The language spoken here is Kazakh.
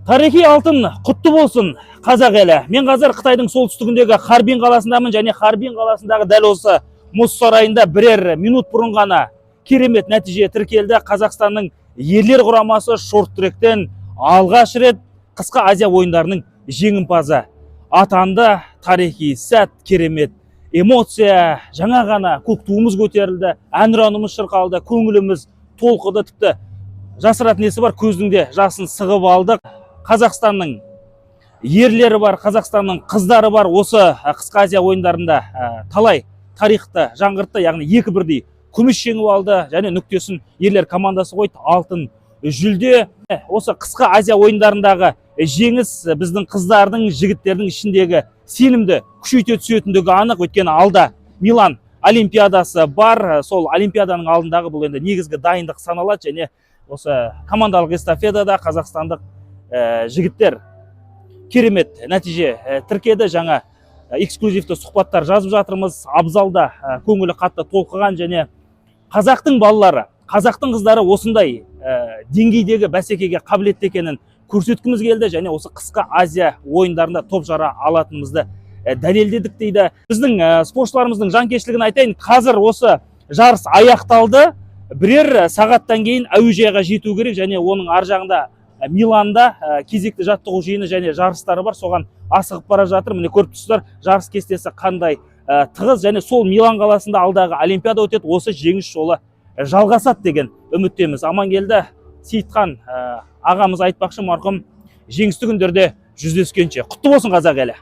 Тарихи алтын құтты болсын, қазақ елі! Мен қазір Қытайдың солтүстігіндегі Харбин қаласындамын және Харбин қаласындағы дәл осы мұз сарайында бірер минут бұрын ғана керемет нәтиже тіркелді. Қазақстанның ерлер құрамасы шорт тректен алғаш рет қысқы Азия ойындарының жеңімпазы атанды. Тарихи сәт, керемет эмоция! Жаңа ғана көк туымыз көтерілді, әнұранымыз шырқалды, көңіліміз толқыды, тіпті жасыратын несі бар, көздің де жасын сығып алдық. Қазақстанның ерлері бар, Қазақстанның қыздары бар, осы қысқы Азия ойындарында талай тарихты жаңғыртты, яғни екі бірдей күміс жеңіп алды және нүктесін ерлер командасы қойды, алтын жүлде. Осы қысқы Азия ойындарындағы жеңіс біздің қыздардың, жігіттердің ішіндегі сенімді күшейте түсетіндігі анық, өйткені алда Милан олимпиадасы бар. Сол олимпиаданың алдындағы бұл енді негізгі дайындық саналады және осы командалық эстафетада қазақстандық жігіттер керемет нәтиже тіркеді. Жаңа эксклюзивті сұхбаттар жазып жатырмыз. Абзалда көңілі қатты толқыған және қазақтың балалары, қазақтың қыздары осындай деңгейдегі бәсекеге қабілетті екенін көрсеткіміз келді және осы қысқы Азия ойындарында топ жара алатынымызды дәлелдедік дейді. Біздің спортшыларымыздың жанкештілігін айтайын: қазір осы жарыс аяқталды, бірер сағаттан кейін әуежайға жету керек және оның ар жағында Миланда кезекті жаттығу жиыны және жарыстары бар, соған асығып бара жатыр. Міне, көріп тұрсыздар, жарыс кестесі қандай тығыз. Және сол Милан қаласында алдағы олимпиада өтеді. Осы жеңіс жолы жалғасады деген үміттеміз. Амангелді Сейітхан ағамыз айтпақшы, марқұм, жеңісті күндерде жүздескенше! Құтты болсын, қазақ елі!